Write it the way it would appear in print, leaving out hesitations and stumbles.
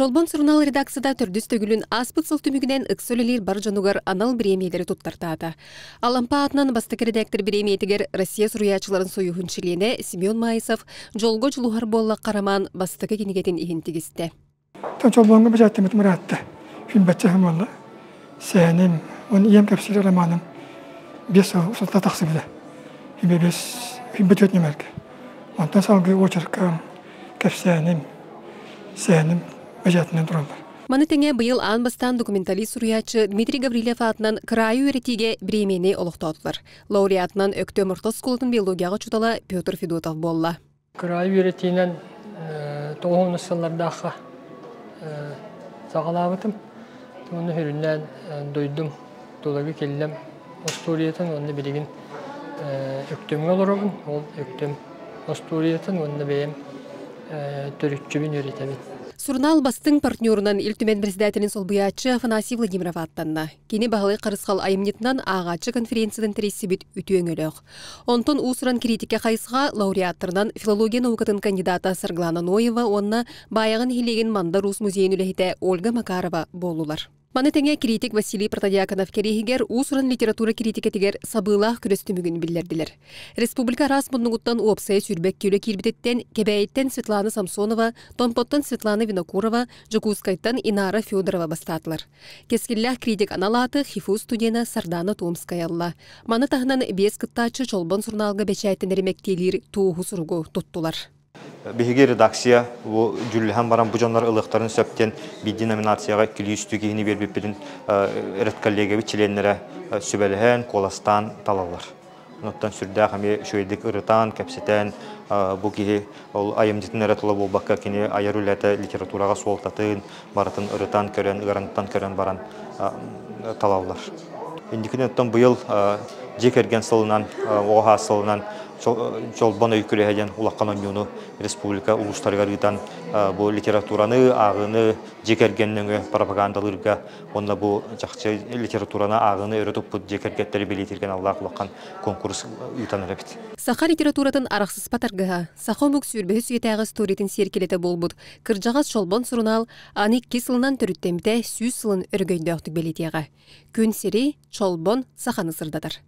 Чолбон сурунаал редакцията төрдүс төгүлүн ааспыт сыл түмүгүнэн ыкса үлэлиир бар дьонугар анал бириэмийэлэри туттартаата. Алампа аатынан бастакы редактор бириэмийэтигэр Россия суруйааччыларын союһун чилиэнэ Семен Маисов «Дьолго дьулуһар буоллахха» роман бастакы кинигэтин иһин тигистэ. Чолбоҥҥо бэчээттэммит ыраатта. Фильмбачча буолла. Сэһэним, уон ийэм кэпсиир романым 5 сыл устата тахсыбыта. 5 54 нүмергэ. Онтон салгыы очеркам, кэпсээним, сэһэним бэчээтинэн тураллар. Маны тэҥэ быйыл аан бастаан документалист суруйааччы Дмитрий Гаврильев аатынан кыраайы үөрэтиигэ бириэмийэни олохтоотулар. Лауреатынан Өктөм орто оскуолатын биологияҕа учуутала Петр Федотов буолла. Кыраайы үөрэтиинэн 90 сыллардаахха саҕалаабытым. Уонна сүрүннээн дойдум Тулагы Киллэм остуоруйатын уонна билигин Өктөмҥө олоробун. Ол Өктөм остуоруйатын уонна бэйэм төрүччүбүн үөрэтэбин. Сурунаал бастыҥ партнерунан Ил Түмэн председателин солбуйааччы Афанасий Владимиров ааттанна. Кини Баһылай Харысхал айымньытынан ааҕааччы конференциятын тэрийсибит үтүө өҥөлөөх. Онтон уус-уран критика хайысха лауреаттарынан филология наукатын кандидата Саргылана Ноева уонна Баайаҕа нэһилиэгин Мандар Уус музейын үлэһитэ Ольга Макарова буоллулар. Маны тэҥэ критик Василий Протодьяконов кэриэһигэр уус-уран литература критикэтигэр сабыылаах күрэс түмүгүн биллэрдилэр. Республика араас муннугуттан уопсайа 22 үлэ киирбититтэн Кэбээйиттэн Светлана Самсонова, Томпоттон Светлана Винокурова, Дьокуускайтан Инара Федорова бастаатылар. Кэскиллээх критик анал ааты ХИФУ студена Сардана Томская ылла. Маны таһынан биэс кыттааччы Чолбон сурунаалга бэчээттэнэри мэктиэлиир туоһу суругу туттулар. Биһиги редакция бу дьүүллэһэн баран бу дьоннор ылыахтарын сөп диэн биирдии номинацияҕа иккилии-үстүү киһини биэрбиппитин редколлегиябыт чилиэннэрэ сүбэлэһэн, куоластаан талаллар. Оттон сүрдээх эмиэ үчүгэйдик ырытан, кэпсэтэн, бу киһи ол айымньытын эрэ тула буолбакка, кини айар үлэтэ литератураҕа суолтатын барытын ырытан көрөн, ыараҥтан көрөн баран талаллар. Инникитин оттон быйыл дьиэ кэргэн сылынан, оҕо саас сылынан Чолбон өй күрэһэ диэн улахан оонньууну республика улуустарыгар ыытан бу литератураны, ааҕыыны дьиэ кэргэн нөҥүө пропагандалыырга уонна бу чахчы литератураны ааҕыыны өрө туппут дьиэ кэргэттэри бэлиэтииргэ аналлаах улахан конкурс ыытан эрэбит. Саха литературатын арахсыспат аргыһа, саха омук сүүрбэһис үйэтээҕи историятын сиэркилэтэ буолбут кырдьаҕас Чолбон сурунаал аны икки сылынан төрүттэммитэ 100 сылын өрөгөйдөөхтүк бэлиэтиэҕэ. Күн сири, Чолбон саханы сырдатар.